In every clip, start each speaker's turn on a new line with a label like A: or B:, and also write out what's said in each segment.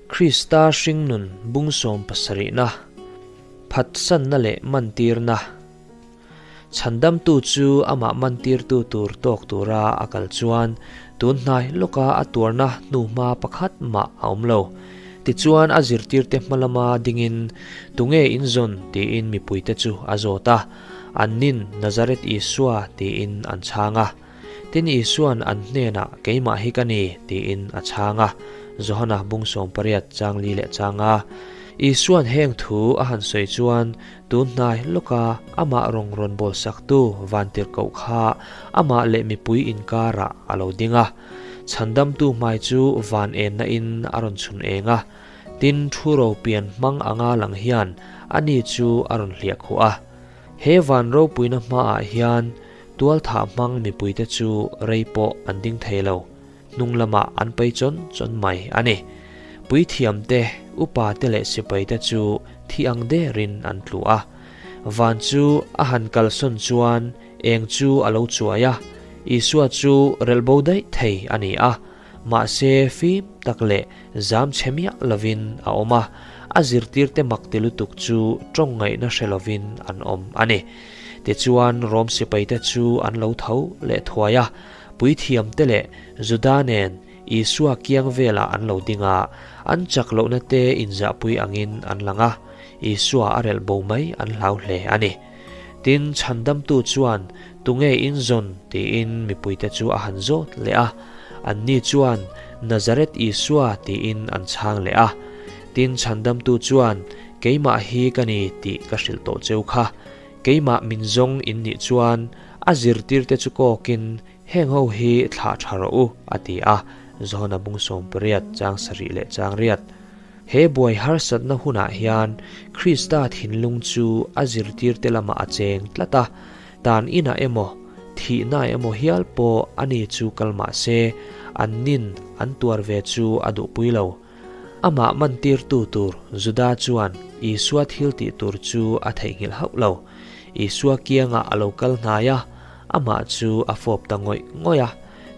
A: Krista hringnun bung sawmpasarihna, phatsanna leh mantirna. Chhandamtu chu amah mantirtu tur tawk tura a kal chuan tun hnai lawka a tuarna hnuhma pakhat mah a awm lo. Tichuan a zirtirte hma lama dingin, Tunge in zawn? tiin mipuite chu a zawt a. Annin, Nazareth Isua tiin an chhang a. Tin Isua'n an hnenah, Keimah hi ka ni, tiin a chhang a. Johana bung 80 chang li leh chang a. Isua'n heng thu a han sawi chuan tun hnai lawka amah rawng rawn bawlsaktu vantirhkoh kha amah leh mipui inkarah a lo ding a. Chhandamtu hmai chu van enna in a rawn chhun eng a. Tin thu ro pian hmang anga lang hian ani chu a rawn hliah khuh a. He van ropuina hmaah hian Tualthah hmang mipuite chu rei pawh an ding thei lo, hnung lamah an pai chawn chawn mai a ni. Puithiamte, upate leh sipaite chu thi ang derin an tlu a. Van chu a han kalsawn chuan eng chu a lo chuai a, Isua chu relh bo daih thei a ni a, mahse fim tak leh zam chhe miah lovin a awm a, a zirtirte mak ti lutuk chu tawng ngaihna hre lovin an awm a ni. Tichuan Rom sipaite chu an lo tho leh thuai a, puithiamte leh Juda nen Isua kiang velah an lo ding a, an chak lohna te inzahpui angin an lang a, Isua a relh bo mai an hlau hle a ni. Tin, chhandamtu chuan, Tunge in zawn? tiin mipuite chu a han zawt leh a. Anni chuan, Nazareth Isua tiin an chhang leh a. Tin, chhandamtu chuan, Keimah hi ka ni tih ka hrilh tawh cheu kha. Keimah min zawng in nih chuan a zirtirte chu kawkin heng ho hi thlah tha rawh u, a ti a, Johana bung 80 chang sarih leh chang riat. He buai harsatna hunah hian Krista thinlung chu a zirtirte lamah a cheng tlat a, tan inah emaw, thihna emaw hial pawh ani chu kal mah se, an nin an tuar ve chu a duhpui lo. Amah mantirtu tur Juda chuan Isua thil tih tur chu a theihnghilh hauh lo. Isua kiangah a lo kal hnai a, amah chu a fawp ta ngawih ngawih a.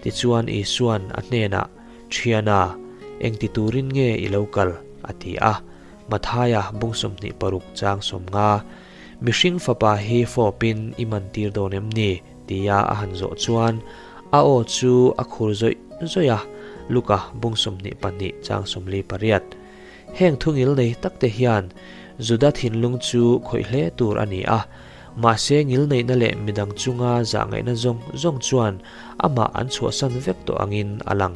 A: Tichuan Isua'n a hnenah, Thiana, engti turin nge i lo kal? a ti a. Mathaia bung 26 chang 50, Mihring fapa hi fawpin i mantir dawn em ni? Tia a han zawh chuan a aw chu a khur zawih zawih a, Luka bung 22 chang 48. Heng thungil nei tak te hian Juda thinlung chu khawih hle tur a ni a, mahse ngilneihna leh midang chunga zahngaihna zawng zawng chuan amah an chhuahsan vek tawh angin a lang.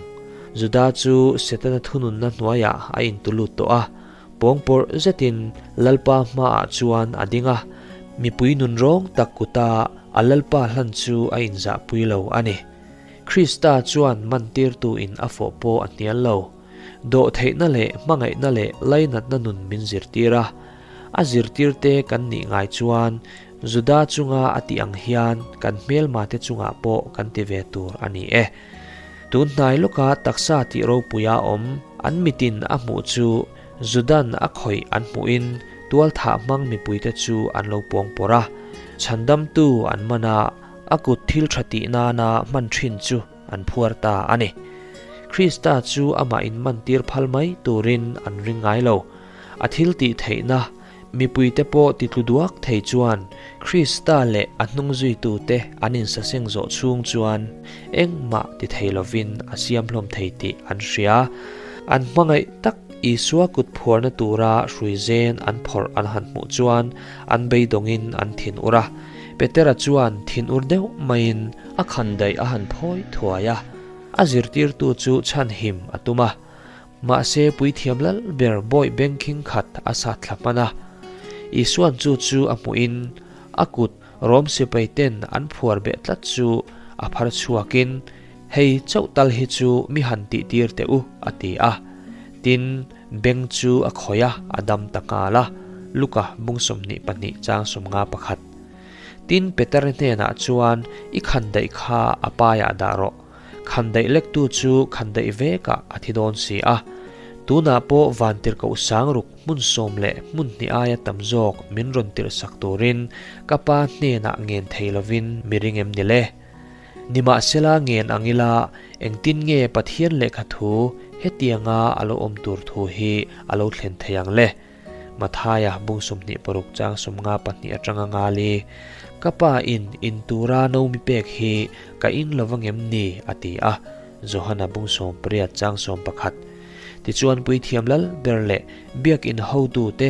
A: Juda chu Setana thununna hnuaiah a intulut tawh a, Pawngpawrh zetin Lalpa hmaah chuan a ding a, mipui nunrawng tak kuta a Lalpa hlan chu a inzahpui lo a ni. Krista chuan mantirtuin a fawh pawh a hnial lo. Dawhtheihna leh hmangaihna leh lainatna nun min zirtir a. A zirtirte kan nih ngai chuan Juda chunga a tih ang hian kan hmelmate chungah pawh kan ti ve tur a ni e. Tun hnai lawka taksa tih ropuia awm an mitin a hmuh chu Judan a khawih an hmuhin tualthah hmang mipuite chu an lo puang pawrh a. Chhandamtu an man a, a kut thil tha tih nana hman thin chu an phuar ta a ni. Krista chu amah inmantir phal mai turin an ring ngai lo. A thil tih theihna Mipuite pawh titlu duak thei chuan Krista leh a hnungzuitute an insaseng zawh chhung chuan engmah ti thei lovin a siam hlawm thei tih an hria. An hmangaih tak Isua kut phuarna tura hrui zen an phawrh an han hmuh chuan an beidawngin an thin ur a. Petera chuan thin ur deuh maiin a khandaih a han phawi thuai a, a zirtirtu chu chhanhim a tum a. Mahse, puithiam lal ber bawih bengkhing khat a sat thla hman a. Isua'n chu chu a hmuhin a kut Rom sipaiten an phuar beh tlat chu a phar chhuakin, Hei chauh tal hi chu mi han tihtir teh u, a ti a. Tin, beng chu a khawih a, a dam ta nghal a. Luka bung 22 chang 51. Tin, Petera hnenah chuan, I khandaih kha a paiah dah rawh. Khandaih lektu chu khandaih vekah a thi dawn si a. Tunah pawh vantirhkoh sangruk hmun sawm leh hmun hnih aia tam zawk min rawn tirhsak turin ka pa hnenah ngen thei lovin mi ring em ni le? Nimahsela ngen ang ila, engtin nge Pathian lehkha thu hetianga a lo awm tur thu hi a lo thlen thei ang le? Mathaia bung 26 chang 52 atanga ngali, Ka pa in in tura no mi pek hi ka in lo vangem ni a ti a, Johana bung 18 chang 11. Tichuan puithiam lal ber leh biakin hotu te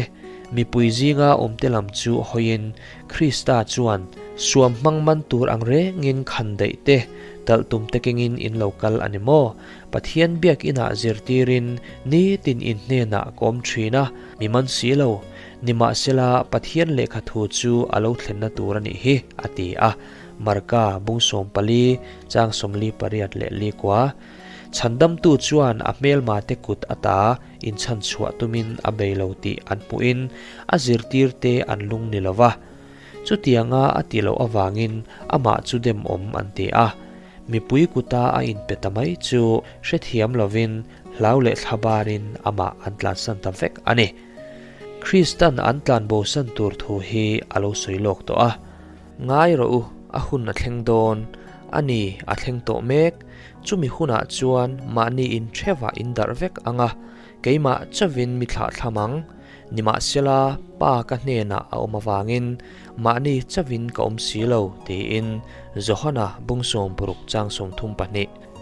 A: mipui zinga awmte lam chu hawiin Krista chuan suam hmang man tur ang rengin khan daih te talh tum te kengin in lo kal a ni maw? Pathian biakinah zirtirin nitin in hnenah ka awm thin a, mi man si lo. Nimahsela Pathian lehkha thu chu a lo thlenna tur a nih hi, a ti a. Marka bung 14 chang 48 leh likua. Chhandamtu chuan a hmelma te kut ata inchhan chhuah tumin a bei lo tih an hmuhin a zirtirte an lung ni lova. Chutianga a ti loh avangin amah chu dem awm an ti a. Mipui kuta a inpe ta mai chu hrethiam lovin hlau leh thlabarin amah an tlansan ta vek a ni. Kristan an tlanbosan tur thu hi a lo sawi lawk tawh a. Ngai rawh u, a hun a thleng dawn a ni, a thleng tawh mek. Chumi hunah chuan mahni inthevah in darh vek ang a, keimah chauvin mi thlah thlam ang. Nimahsela, Pa ka hnenah a awm avangin mahni chauvin ka awm si lo, tiin Johana bung 60 chang 32.